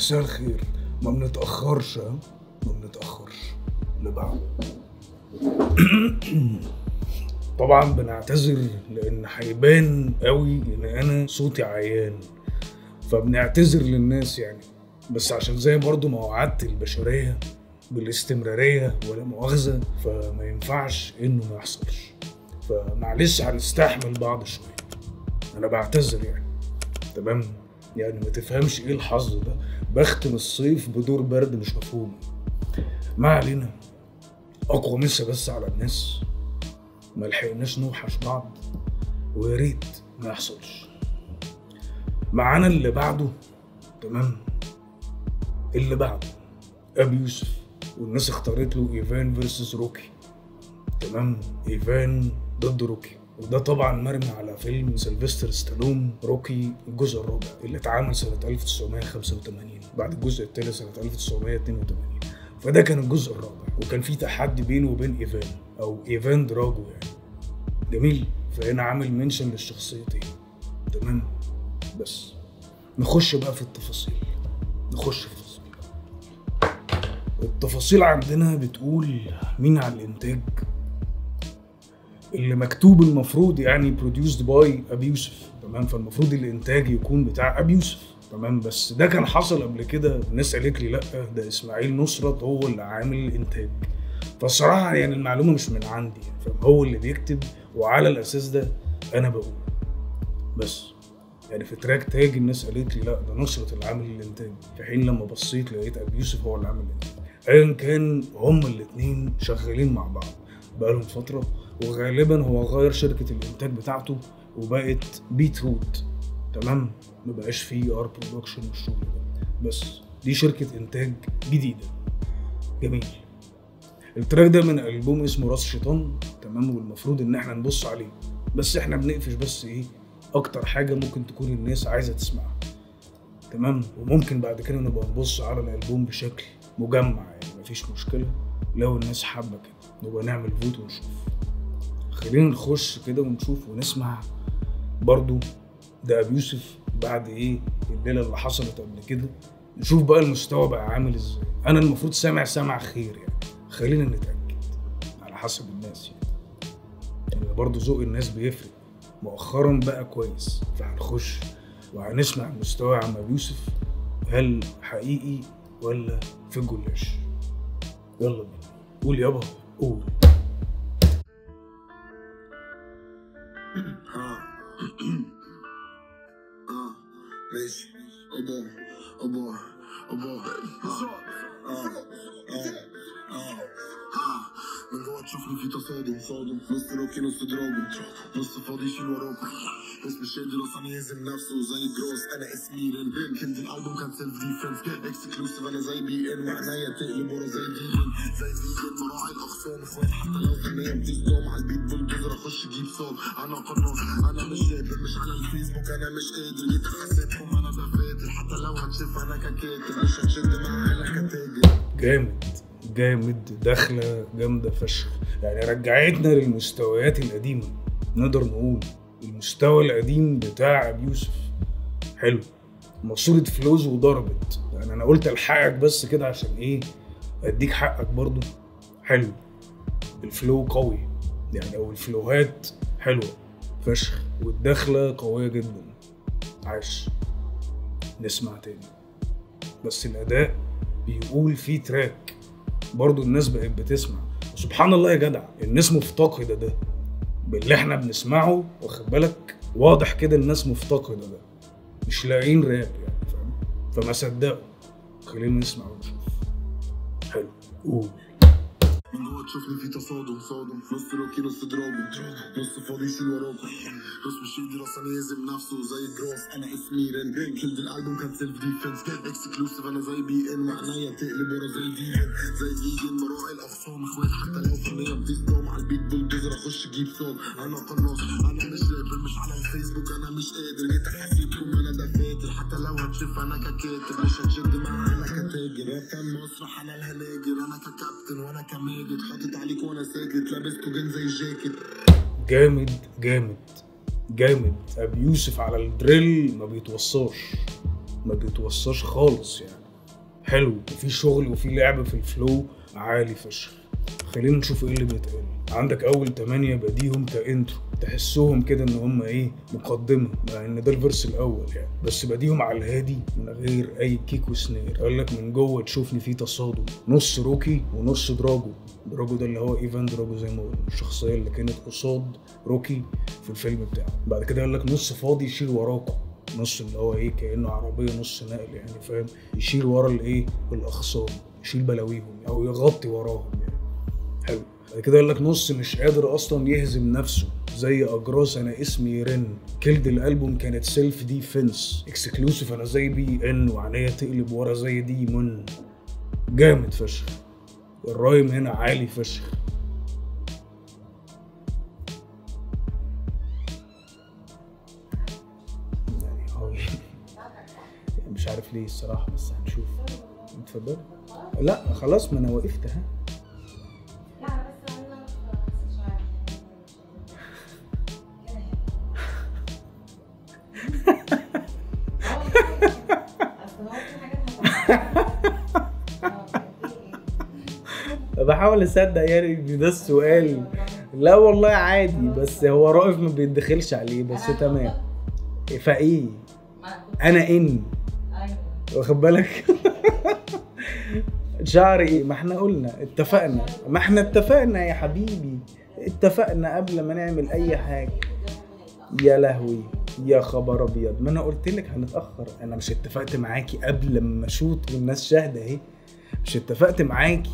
مساء الخير. ما بنتأخرش، ما بنتأخرش. اللي بعده طبعا بنعتذر لان هيبان قوي ان انا صوتي عيان، فبنعتذر للناس يعني، بس عشان زي برضو ما وعدت البشرية بالاستمرارية ولا مؤاخذة، فما ينفعش انه ما يحصلش، فمعلش هنستحمل بعض شوية، انا بعتذر يعني. تمام يعني ما تفهمش ايه الحظ ده، بختم الصيف بدور برد مش مفهوم. ما علينا، اقوى مسا بس على الناس، ما لحقناش نوحش بعض، ويا ريت ما يحصلش. معانا اللي بعده، تمام، اللي بعده ابي يوسف، والناس اختارت له ايفان versus روكي. تمام، ايفان ضد روكي، وده طبعا مرمي على فيلم سيلفستر ستالون روكي الجزء الرابع اللي اتعمل سنة 1985 بعد الجزء الثالث سنة 1982. فده كان الجزء الرابع، وكان في تحدي بينه وبين ايفان او ايفان دراجو يعني. جميل، فهنا عامل mention للشخصيتين. تمام، بس نخش بقى في التفاصيل، نخش في التفاصيل. التفاصيل عندنا بتقول مين على الانتاج، اللي مكتوب المفروض يعني produced by ابي يوسف. تمام، فالمفروض الانتاج يكون بتاع ابي يوسف. تمام، بس ده كان حصل قبل كده، الناس قالت لي لا ده اسماعيل نصرت هو اللي عامل الانتاج. فالصراحه يعني المعلومة مش من عندي، فهو اللي بيكتب، وعلى الاساس ده انا بقول. بس يعني في track تاج الناس قالت لي لا ده نصرت اللي عامل الانتاج، في حين لما بصيت لقيت ابي يوسف هو اللي عامل الانتاج. ايا كان هما الاثنين شغالين مع بعض بقالهم فترة، وغالبا هو غير شركة الانتاج بتاعته وبقت بيت روت. تمام، ما بقاش فيه ار production والشغل ده، بس دي شركة انتاج جديدة. جميل، ال track ده من البوم اسمه راس شيطان. تمام، والمفروض ان احنا نبص عليه، بس احنا بنقفش بس ايه اكتر حاجة ممكن تكون الناس عايزه تسمعها. تمام، وممكن بعد كده نبقى نبص على الالبوم بشكل مجمع يعني، مفيش مشكلة لو الناس حابة كده نبقى نعمل vote ونشوف. خلينا نخش كده ونشوف ونسمع برضو ده ابي يوسف بعد ايه الليلة اللي حصلت قبل كده، نشوف بقى المستوى بقى عامل ازاي. انا المفروض سامع سمع خير يعني، خلينا نتاكد على حسب الناس يعني برضو ذوق الناس بيفرق مؤخرا بقى كويس. فهنخش وهنسمع المستوى عم ابي يوسف، هل حقيقي ولا في الجلاش؟ يلا بينا، قول يابا قول. ماشي. أبا أبا أبا من جوه تشوفني في تصادم، صادم، نص روكي نص دراجو، نص فاضي يشيل وراكو، اسم الشادي راسان يهزم نفسه زي جراس. انا اسمي رين، كنت الالبوم كان self defense exclusive، انا زي بي ان وعنايا تقلب ورا زي دي زي دي مراعي الاخصام اخوات حتى لو فنية بتصدام على ال beat بلدوزر اخش اجيب صاد. انا قناص، انا مش رابر، مش على الفيسبوك، انا مش قادر جيت احاسبكم، انا دفاتر حتى لو هتشوف انا ككاتب مش هتشد معايا كتاجر. جامد جامد، دخلة جامدة فشخ يعني، رجعتنا للمستويات القديمة، نقدر نقول المستوى القديم بتاع ابي يوسف. حلو، ماسورة flows وضربت يعني، انا قلت الحقك بس كده عشان ايه اديك حقك برضو. حلو، ال flow قوي يعني، او ال flow هات حلوة فشخ، والدخلة قوية جدا. عاش، نسمع تاني. بس الاداء بيقول فيه track برضو الناس بقت بتسمع، وسبحان الله يا جدع الناس مفتقدة ده باللي احنا بنسمعه، واخد بالك؟ واضح كده الناس مفتقدة ده، مش لاقيين راب يعني، فاهم؟ فما صدقوا. خلينا نسمع ونشوف. حلو، قول. من جوه تشوفني في تصادم، صادم، نص روكي نص دراجو، نص فاضي يشيل وراكو، نص مش يدي راسان يهزم نفسه زي جراس. انا اسمي رين، كلد الالبوم كان self defense exclusive، انا زي بي ان وعنايا تقلب ورا زي دي زي دي مراعي الاخصام اخوات حتى لو فنية بتصدام على ال beat بلدوزر اخش اجيب صاد. انا قناص، انا مش رابر، مش على الفيسبوك، انا مش قادر جيت احاسبكم، انا دفاتر حتى لو هتشوف انا ككاتب مش هتشد معايا كتاجر. راب مسرح انا الهناجر، انا ككابتن وانا كماجد، حاطط عليك وانا ساكت، لابس كوجين زي الجاكيت. جامد جامد جامد ابي يوسف على ال drill، ما بيتوصاش، ما بيتوصاش خالص يعني. حلو، وفي شغل وفي لعب في ال flow عالي فشخ. خلينا نشوف ايه اللي بيتقال. عندك اول 8 بديهم ك intro، تحسهم كده ان هم ايه، مقدمه، مع ان ده ال verse الاول يعني، بس بديهم على الهادي من غير اي kick و snare. قال لك من جوه تشوفني في تصادم، نص روكي ونص دراجو. دراجو ده اللي هو ايفان دراجو زي ما قلنا، الشخصية اللي كانت قصاد روكي في الفيلم بتاعه. بعد كده قال لك نص فاضي يشيل وراكو، نص اللي هو ايه كانه عربية نص نقل يعني، فاهم، يشيل ورا الايه الاخصام، يشيل بلاويهم او يغطي وراهم يعني. حلو. بعد كده قال لك نص مش قادر اصلا يهزم نفسه زي اجراس انا اسمي يرن، كلد الالبوم كانت self defense، exclusive انا زي beIN، وعينيا تقلب ورا زي demon. جامد فشخ، ال rhyme هنا عالي فشخ. يعني هو مش عارف ليه الصراحة، بس هنشوف. اتفضل. لا خلاص ما انا وقفت. ها بحاول اصدق يعني ان ده السؤال. لا والله عادي، بس هو رائف ما بيتدخلش عليه، بس تمام. فايه انا ان واخد بالك؟ شعري ايه؟ ما احنا قلنا اتفقنا، ما احنا اتفقنا يا حبيبي، اتفقنا قبل ما نعمل اي حاجة. يا لهوي يا خبر ابيض، ما انا قلت لك هنتاخر. انا مش اتفقت معاكي قبل ما اشوط والناس شاهده اهي؟ مش اتفقت معاكي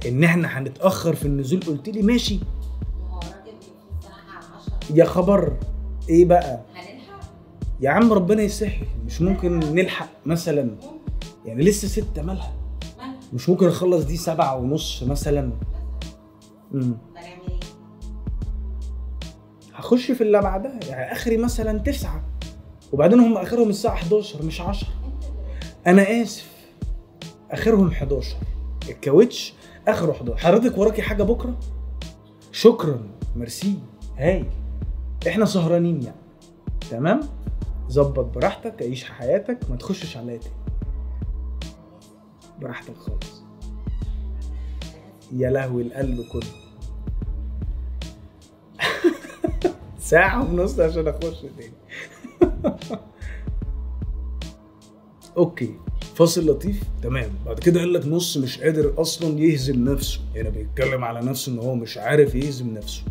ان احنا هنتاخر في النزول؟ قلت لي ماشي. ما هو الراجل الساعة 10. يا خبر ايه بقى؟ هنلحق يا عم، ربنا يسهل. مش ممكن نلحق مثلا يعني، لسه 6 مالها؟ مش ممكن اخلص دي 7:30 مثلا؟ هنعمل ايه؟ هخش في اللي بعدها يعني، اخري مثلا 9، وبعدين هم اخرهم الساعة 11 مش 10. انا اسف، اخرهم 11. الكاوتش اخره 11. حضرتك وراكي حاجة بكره؟ شكرا، ميرسي، هاي احنا سهرانين يعني. تمام، ظبط براحتك، عيش حياتك، ما تخشش عليا تاني، براحتك خالص. يا لهوي القلب كله. ساعة ونص عشان اخش تاني. okay، فاصل لطيف. تمام. بعد كده قال لك نص مش قادر اصلا يهزم نفسه، يعني بيتكلم على نفسه ان هو مش عارف يهزم نفسه،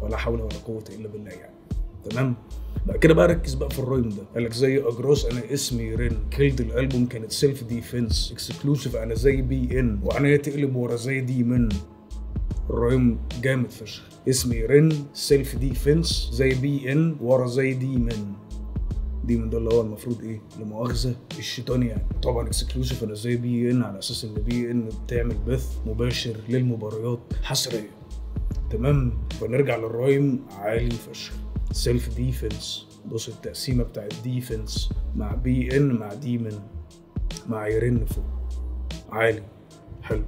ولا حول ولا قوة الا بالله يعني. تمام. بعد كده بقى ركز بقى في ال rhyme ده. قال لك زي اجراس انا اسمي رن، كيلد الالبوم كانت self defense، exclusive انا زي beIN، وعينيا تقلب ورا زي demon. ال rhyme جامد فشخ. اسمي رن، self defense، زي beIN، ورا زي demon. demon ده اللي هو المفروض ايه، لمؤاخذه الشيطان يعني. طبعا exclusive انا زي beIN، على اساس ان beIN بتعمل بث مباشر للمباريات حصرية. تمام. فنرجع لل rhyme عالي فشخ. self defense، بص التقسيمه بتاعت defense مع beIN مع demon مع يرن فوق، عالي حلو.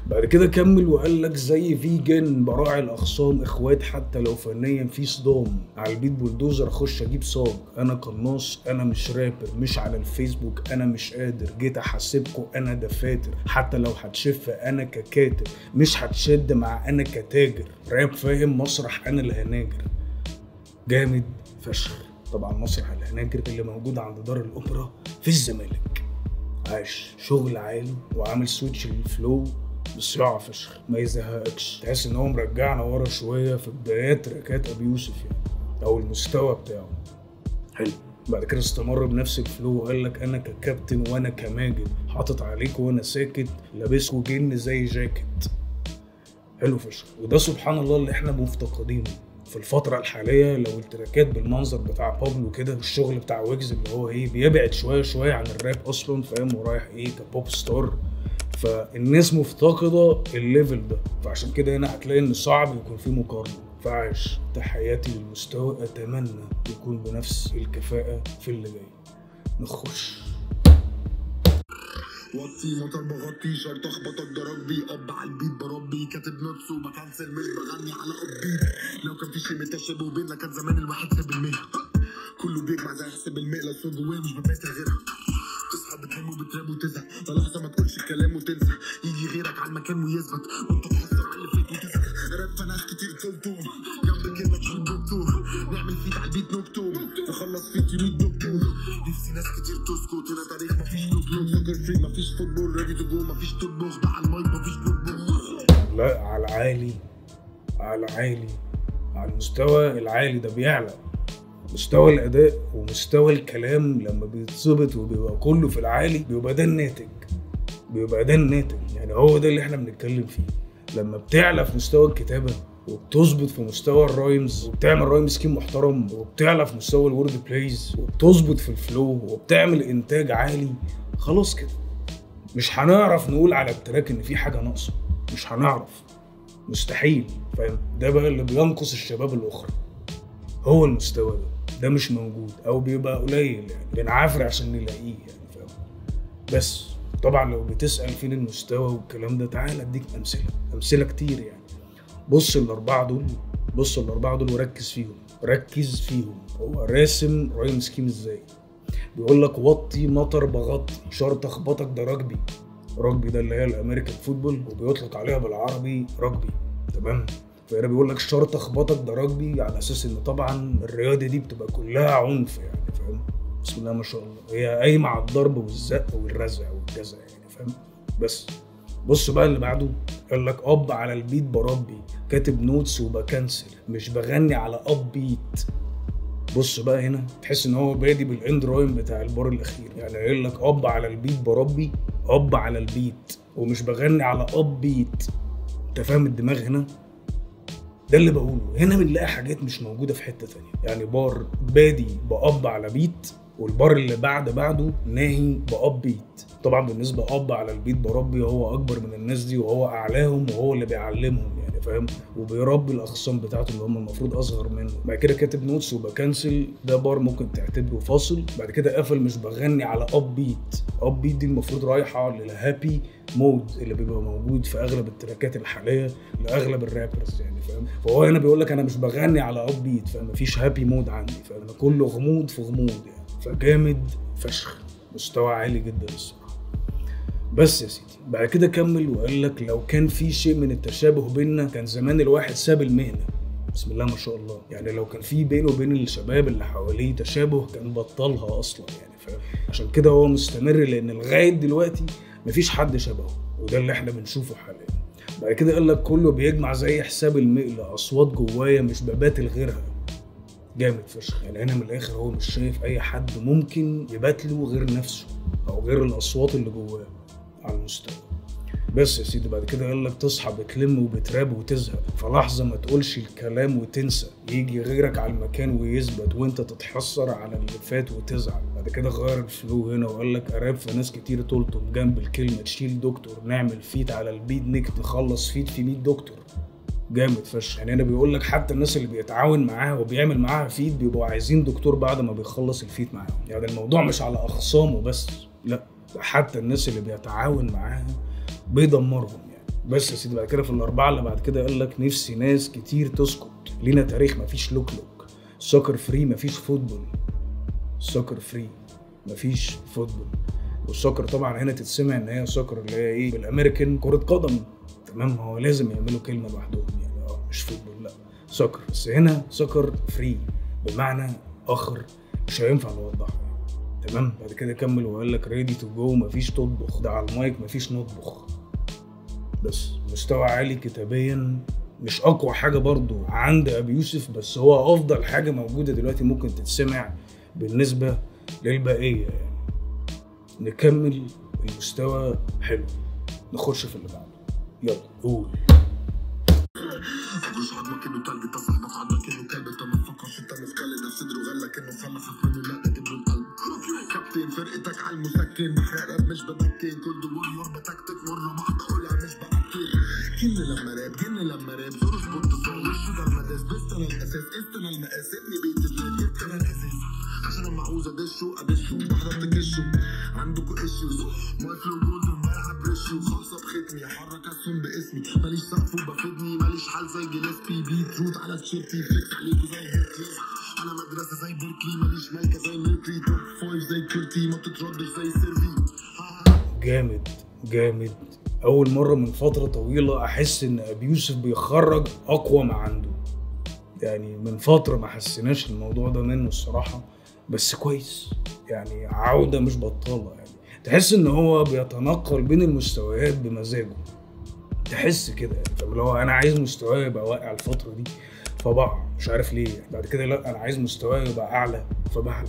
بعد كده كمل وقال لك زي فيجن براعي الاخصام اخوات حتى لو فنيا في صدام، على البيت بولدوزر اخش اجيب صاج، انا قناص انا مش رابر، مش على الفيسبوك انا مش قادر، جيت احاسبكوا انا دفاتر، حتى لو هتشف انا ككاتب، مش هتشد مع انا كتاجر، راب فاهم مسرح انا الهناجر. جامد فشخ. طبعا مسرح الهناجر اللي موجود عند دار الاوبرا في الزمالك. عاش، شغل عالي وعامل switch لل flow بسرعة فشخ، ما يزهقكش، تحس ان هو مرجعنا ورا شوية في بدايات تراكات ابي يوسف يعني، او المستوى بتاعه. حلو. بعد كده استمر بنفس ال flow وقال لك انا ككابتن وانا كماجد، حاطط عليك وانا ساكت، لابسكوا جن زي جاكيت. حلو فشخ. وده سبحان الله اللي احنا مفتقدينه في الفترة الحالية. لو التراكات بالمنظر بتاع بابلو كده والشغل بتاع ويجز اللي هو ايه بيبعد شوية شوية عن الراب اصلا، فاهم، ورايح ايه ك pop star، فالناس مفتقدة ال level ده. فعشان كده هنا هتلاقي ان صعب يكون في مقارنة. فعاش، تحياتي للمستوى، اتمنى يكون بنفس الكفاءة في اللي جاي. نخش. وطي مطر بغطي شرط اخبط الدرج بي اب على البيت بربي كاتب notes وبكنسل مش بغني على upbeat. لو كان في شيء متشابه بينا كان زمان الواحد ساب المهنة، كله بيجمع زي حساب المقله، صوت جوايا مش ببات غيرها، تصحى بتنام بتراب وتزهق، لحظة ما تقولش الكلام وتنسى، يجي غيرك على المكان ويثبت، وانت تحصل على اللي فات وتزهق. راب فناس كتير تلتوم، جنب كلمة تشيل دكتور، نعمل feat على ال beat نكتب، نخلص feat يريد دكتور. نفسي ناس كتير تسكت، هنا تاريخ مفيش لوك لوك، soccer free مفيش football، ready to go مفيش تطبخ، ده على المايك مفيش نطبخ. لا على العالي، على العالي، على المستوى العالي ده بيعلى مستوى الاداء ومستوى الكلام لما بيتظبط وبيبقى كله في العالي، بيبقى ده الناتج، بيبقى ده الناتج. يعني هو ده اللي احنا بنتكلم فيه. لما بتعلى في مستوى الكتابة وبتظبط في مستوى ال rhymes وبتعمل rhyme scheme محترم وبتعلى في مستوى ال word plays وبتظبط في ال flow وبتعمل انتاج عالي، خلاص كده مش هنعرف نقول على ال track ان في حاجة ناقصه، مش هنعرف، مستحيل. فاهم؟ ده بقى اللي بينقص الشباب الاخرى، هو المستوى ده مش موجود او بيبقى قليل، يعني بنعافر عشان نلاقيه يعني. فاهم؟ بس طبعا لو بتسأل فين المستوى والكلام ده، تعال اديك امثلة، امثلة كتير يعني. بص الاربعة دول، بص الاربعة دول وركز فيهم، ركز فيهم. هو راسم rhyme scheme ازاي؟ بيقول لك وطي مطر بغطي، شرط اخبطك ده rugby. rugby ده اللي هي ال American football وبيطلق عليها بالعربي رجبي، تمام؟ فهنا بيقول لك شرط اخبطك ده رجبي، على اساس ان طبعا الرياضة دي بتبقى كلها عنف يعني. فاهم؟ بسم الله ما شاء الله، هي قايمة على الضرب والزق والرزع والجزع يعني. فاهم؟ بس بص بقى اللي بعده، قال لك up على ال beat بربي، كاتب notes وبكنسل، مش بغني على upbeat. بص بقى هنا تحس ان هو بادي بال end rhyme بتاع البار الاخير، يعني قايل لك up على ال beat بربي، up على ال beat ومش بغني على upbeat. انت فاهم الدماغ هنا؟ ده اللي بقوله. هنا بنلاقي حاجات مش موجودة في حتة تانية، يعني بار بادي ب up على beat، وال bar اللي بعده ناهي ب upbeat. طبعا بالنسبة up على ال beat بربي، هو اكبر من الناس دي وهو اعلاهم وهو اللي بيعلمهم يعني. فاهم؟ وبيربي الاخصام بتاعته اللي هم المفروض اصغر منه. بعد كده كاتب notes وبكنسل، ده بار ممكن تعتبره فاصل. بعد كده قفل مش بغني على upbeat. upbeat دي المفروض رايحة لل happy mood اللي بيبقى موجود في اغلب التراكات الحالية لاغلب ال rappers يعني. فاهم؟ فهو هنا بيقول لك انا مش بغني على upbeat، فمفيش happy mood عندي، فانا كله غموض في غموض يعني. فجامد فشخ، مستوى عالي جدا الصراحة. بس يا سيدي بعد كده كمل وقال لك لو كان في شيء من التشابه بينا كان زمان الواحد ساب المهنة. بسم الله ما شاء الله، يعني لو كان في بينه وبين الشباب اللي حواليه تشابه كان بطلها اصلا يعني. عشان كده هو مستمر، لان لغاية دلوقتي مفيش حد شبهه، وده اللي احنا بنشوفه حاليا. بعد كده قال لك كله بيجمع زي حساب المقله، اصوات جوايا مش بباتل غيرها. جامد فشخ يعني. هنا من الاخر هو مش شايف اي حد ممكن يباتله غير نفسه او غير الاصوات اللي جواه على المستوى. بس يا سيدي بعد كده قال لك تصحى بتلم وبتراب وتزهق، فلحظه ما تقولش الكلام وتنسى، يجي غيرك على المكان ويثبت وانت تتحسر على اللي فات وتزعل. بعد كده غير ال flow هنا وقال لك اراب في ناس كتير تلطم جنب الكلمة تشيل دكتور، نعمل feat على ال beat نكت، نخلص feat في 100 دكتور. جامد فشخ يعني. انا بيقول لك حتى الناس اللي بيتعاون معاها وبيعمل معاها feat بيبقوا عايزين دكتور بعد ما بيخلص ال feat معاهم. يعني الموضوع مش على اخصامه بس، لا حتى الناس اللي بيتعاون معاها بيدمرهم يعني. بس يا سيدي بعد كده في الاربعة اللي بعد كده قال لك نفسي ناس كتير تسكت، لينا تاريخ مفيش لوك لوك، soccer free مفيش football، soccer free مفيش football. وال soccer طبعا هنا تتسمع ان هي soccer اللي هي ايه بالامريكان كره قدم، تمام؟ هو لازم يعملوا كلمة لوحدهم يعني، مش football لا soccer، بس هنا soccer free بمعنى اخر مش هينفع نوضحه، تمام؟ بعد كده كمل وقال لك ready to go مفيش تطبخ، ده على المايك مفيش نطبخ. بس مستوى عالي كتابيا، مش اقوى حاجة برضو عند ابي يوسف، بس هو افضل حاجة موجودة دلوقتي ممكن تتسمع بالنسبة للبقيه يعني. نكمل المستوى حلو، نخش في اللي بعده، يلا قول. مش عظمك انه تلج، انت صاحبك عظمك انه كلب، انت ما تفكرش انت مثقل، ده صدره غلى كانه خلى خاف منه لا اجيب له القلب. كابتن فرقتك على المسكن، بحرق راب مش بدكن، كل warrior بتكتك مرة واحدة اقولها مش باكد. جن لما راب جن لما راب زور سبوت صور وشه ده المداس، بس انا الاساس قست انا المقاس، ابني بيت الراب جبت انا الاساس، عشان اما عاوز ادشه ادشه واحدة تكشه، عندكوا issues my flow golden بلعب ratio، خالصة بختمي حرك اسهم باسمي، ماليش سقف وبفيدني، ماليش حال زي جيلاسبي، بيت روت على تيشيرتي flex عليكوا زي هيركليز، انا مدرسه زي بيركلي، ماليش مالكه زي ميركلي، top five زي كيرتي، ما بتتردش زي سيرفي. جامد جامد. اول مرة من فترة طويلة احس ان ابي يوسف بيخرج اقوى ما عنده، يعني من فترة ما حسيناش الموضوع ده منه الصراحة، بس كويس يعني، عوده مش بطاله يعني. تحس ان هو بيتنقل بين المستويات بمزاجه، تحس كده يعني. طب لو انا عايز مستواي يبقى واقع الفترة دي فبقع، مش عارف ليه يعني. بعد كده لا، انا عايز مستواي يبقى اعلى فبعلى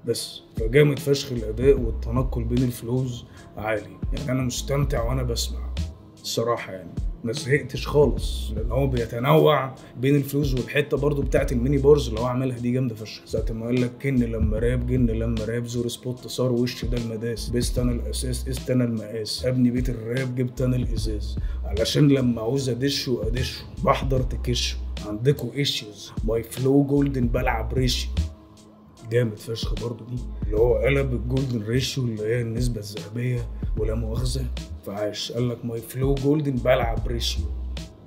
بس. فجامد فشخ الاداء والتنقل بين ال flows عالي يعني، انا مستمتع وانا بسمع الصراحة يعني، ما زهقتش خالص، لان هو بيتنوع بين ال flows. والحتة برضو بتاعت ال mini bars اللي هو عملها دي جامدة فشخ. ساعة ما قال لك كن لما راب جن لما راب زور spot صار وش ده المداس، بست انا الاساس است انا المقاس، ابني بيت الراب جبت انا الازاز، علشان لما عاوز ادشه ادشه بحضر تكشه، عندكوا issues my flow golden بلعب ratio. جامد فشخ برضو دي، اللي هو قلب ال golden ratio اللي هي النسبة الذهبية ولا مؤاخذة، فعاش قال لك my flow golden بلعب ratio.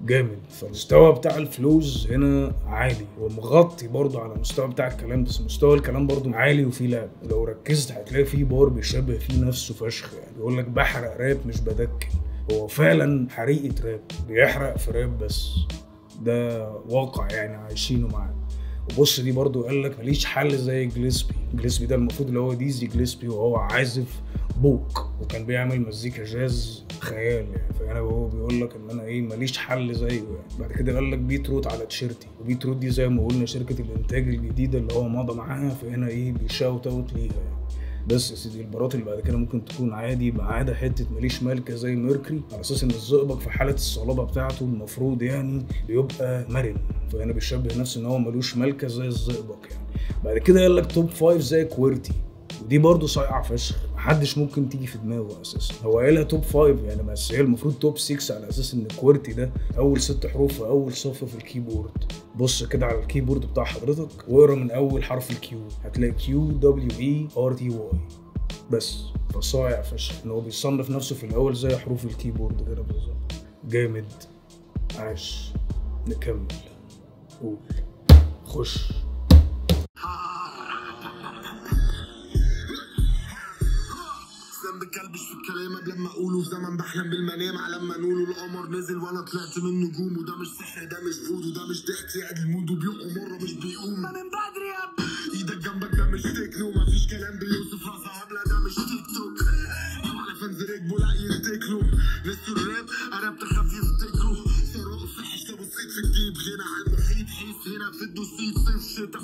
جامد. فالمستوى بتاع ال flows هنا عالي ومغطي برضو على المستوى بتاع الكلام، بس مستوى الكلام برضو عالي وفيه لعب. لو ركزت هتلاقي فيه بار بيشبه فيه نفسه فشخ يعني، بيقول لك بحرق راب مش بدكن. هو فعلا حريقة راب، بيحرق في راب بس، ده واقع يعني عايشينه معاه. وبص دي برضو قال لك ماليش حل زي جليسبي. جليسبي ده المفروض اللي هو ديزي جليسبي، وهو عازف بوك وكان بيعمل مزيكا جاز خيال يعني. فانا هو بيقول لك ان انا ايه، ماليش حل زيه يعني. بعد كده قال لك بيت روت على تيشيرتي، وبيت روت دي زي ما قلنا شركة الانتاج الجديدة اللي هو مضى معاها، فهنا ايه بي shout out ليها يعني. بس يا سيدي البارات اللي بعد كده ممكن تكون عادي، ما عدا حتة ماليش مالكه زي ميركوري، على اساس ان الزئبق في حاله الصلابة بتاعته المفروض يعني بيبقى مرن، فهنا بيشبه نفسه ان هو مالوش مالكه زي الزئبق يعني. بعد كده قال لك top five زي QWERTY، ودي برضه صايعه فشخ، محدش ممكن تيجي في دماغه اساسا. هو قالها top five يعني، بس هي المفروض top 6 على اساس ان QWERTY ده اول 6 حروف في اول صف في ال keyboard. بص كده على ال keyboard بتاع حضرتك واقرا من اول حرف ال Q، هتلاقي Q W E R T Y بس. فصايع فشخ ان هو بيصنف نفسه في الاول زي حروف ال keyboard كده بالظبط. جامد عاش. نكمل، قول خش. بكلبش في الكلام قبل ما اقوله، في زمن بحلم بالمنام على ما نقوله، القمر نزل وانا طلعت من نجوم، وده مش سحر ده مش فودو ده مش ضحك يعدل mood ه، بيقعوا مرة مش بيقوم ما من بدري يا ايدك جنبك ده مش تكنو، مفيش كلام بيوصف راسه هبلة ده مش تيك توك، لو على fans ركبوا لا يتكلوا، لسه الراب انا بتخاف يفتكروا، ثراء فحش لو بصيت في الجيب، غنى على المحيط حيث هنا في الدوسيت، صيف شتا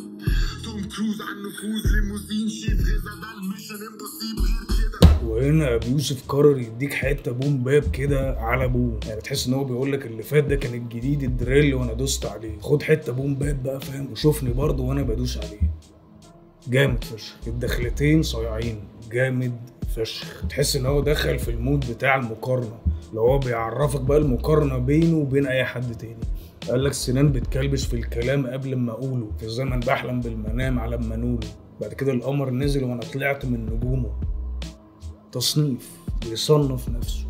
توم كروز على النفوذ، ليموزين شيف غذا ده ال mission impossible غير كده. وهنا ابي يوسف قرر يديك حتة boom bap كده على بوم يعني، تحس ان هو بيقول لك اللي فات ده كان الجديد ال drill وانا دوست عليه، خد حتة boom bap بقى فاهم، وشوفني برضه وانا بدوس عليه. جامد فشخ، الدخلتين صايعين جامد فشخ. تحس ان هو دخل في ال mood بتاع المقارنة، اللي هو بيعرفك بقى المقارنة بينه وبين اي حد تاني. قال لك سنان بتكلبش في الكلام قبل ما اقوله، في الزمن بحلم بالمنام على ما نقوله، بعد كده القمر نزل وانا طلعت من نجومه. تصنيف، بيصنف نفسه،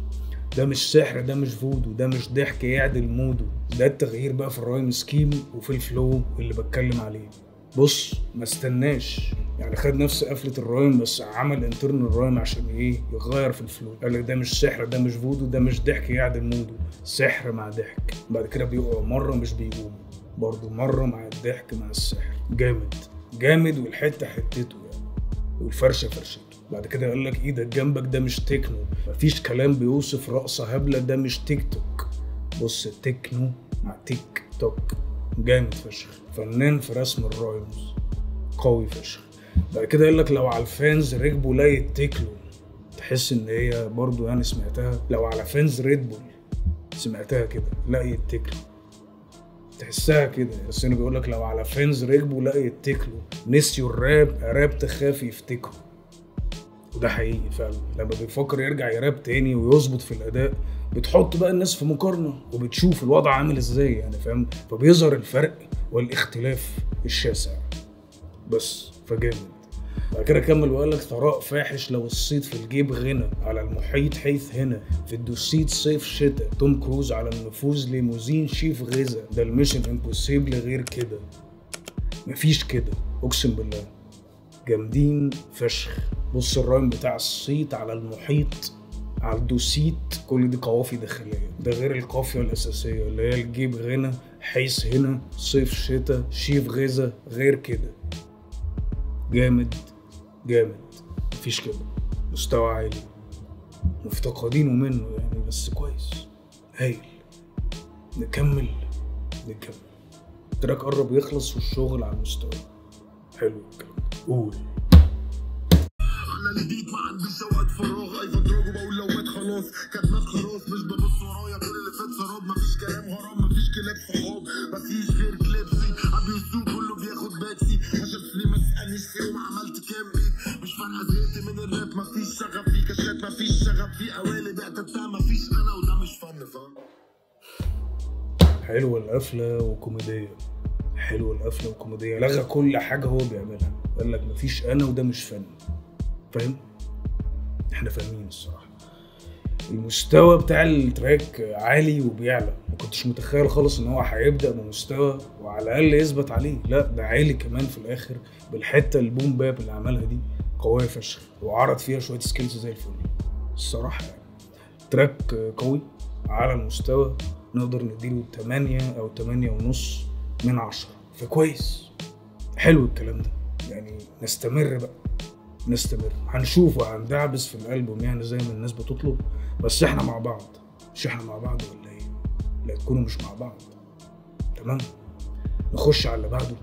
ده مش سحر ده مش فودو ده مش ضحك يعدل mood ه. ده التغيير بقى في ال rhyme scheme وفي ال flow اللي بتكلم عليه. بص ما استناش يعني، خد نفس قفله ال rhyme بس عمل internal rhyme عشان ايه، يغير في ال flow. قال لك ده مش سحر ده مش فودو ده مش ضحك يعدل mood ه، سحر مع ضحك. بعد كده بيقع مرة مش بيقوم، برضه مرة مع الضحك مع السحر. جامد جامد، والحتة حتته يعني، والفرشه فرشته. بعد كده قال لك ايدك جنبك ده مش تكنو، مفيش كلام بيوصف رقصه هبلة ده مش تيك توك. بص تكنو مع تيك توك، جامد فشخ، فنان في رسم ال rhymes، قوي فشخ. بعد كده قال لك لو على ال fans ركبوا لا يتكلوا، تحس ان هي برضو يعني سمعتها، لو على fans ريد بول سمعتها كده لا يتكلوا، تحسها كده. بس هنا بيقول لك لو على fans ركبوا لا يتكلوا، نسيوا الراب راب تخاف يفتكروا. وده حقيقي فعلا، لما بيفكر يرجع يراب تاني ويظبط في الاداء بتحط بقى الناس في مقارنة وبتشوف الوضع عامل ازاي يعني فاهم، فبيظهر الفرق والاختلاف الشاسع بس. فجامد. بعد كده كمل وقال لك ثراء فاحش لو الصيد في الجيب غنى، على المحيط حيث هنا في الدوسيت صيف شتا، توم كروز على النفوذ ليموزين شيف غذا، ده ال mission impossible غير كده، مفيش كده اقسم بالله. جامدين فشخ. بص ال rhyme بتاع الصيت على المحيط على الدوسيت، كل دي قوافي داخلية، ده غير القافيه الاساسية اللي هي الجيب غنى حيث هنا صيف شتا شيف غذا، غير كده جامد جامد، مفيش كده، مستوى عالي مفتقدينه منه يعني، بس كويس هايل. نكمل نكمل، ال track قرب يخلص والشغل على المستوى حلو الكلام ده. قول انا اللي جيت ما عنديش اوقات فراغ، ايفان دراجو بقول لو مات خلاص كان مات خلاص، مش ببص ورايا كل اللي فات سراب، مفيش كلام غرام مفيش كلاب صحاب مفيش غير كليبسي، ابي السوق كله بياخد باكسي، 10 سنين ما تسالنيش فيهم عملت كام بيت، مش فارقه زهقت من الراب، مفيش شغف في كاشات مفيش شغف في قوالب اعتبتها مفيش انا وده مش فن فاهم. حلوة القفله وكوميديه، حلوة القفله وكوميديه، لغى كل حاجة هو بيعملها، قال لك مفيش انا وده مش فن، فاهم؟ احنا فاهمين الصراحة. المستوى بتاع ال track عالي وبيعلى، ما كنتش متخيل خالص ان هو هيبدا بمستوى وعلى الاقل يثبت عليه، لا ده عالي كمان في الاخر بالحتة ال boom bap اللي عملها دي قوية فشخ، وعرض فيها شوية skills زي الفل الصراحة يعني. track قوي على المستوى، نقدر نديله 8 او 8.5 من 10، فكويس حلو الكلام ده يعني. نستمر بقى نستمر، هنشوف وهندعبس في الالبوم يعني زي ما الناس بتطلب، بس احنا مع بعض، مش احنا مع بعض ولا ايه؟ لا تكونوا مش مع بعض. تمام، نخش على اللي بعده،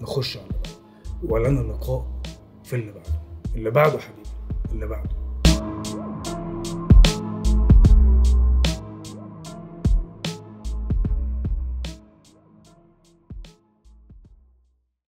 نخش على اللي بعده، ولنا لقاء في اللي بعده، اللي بعده حبيبي، اللي بعده.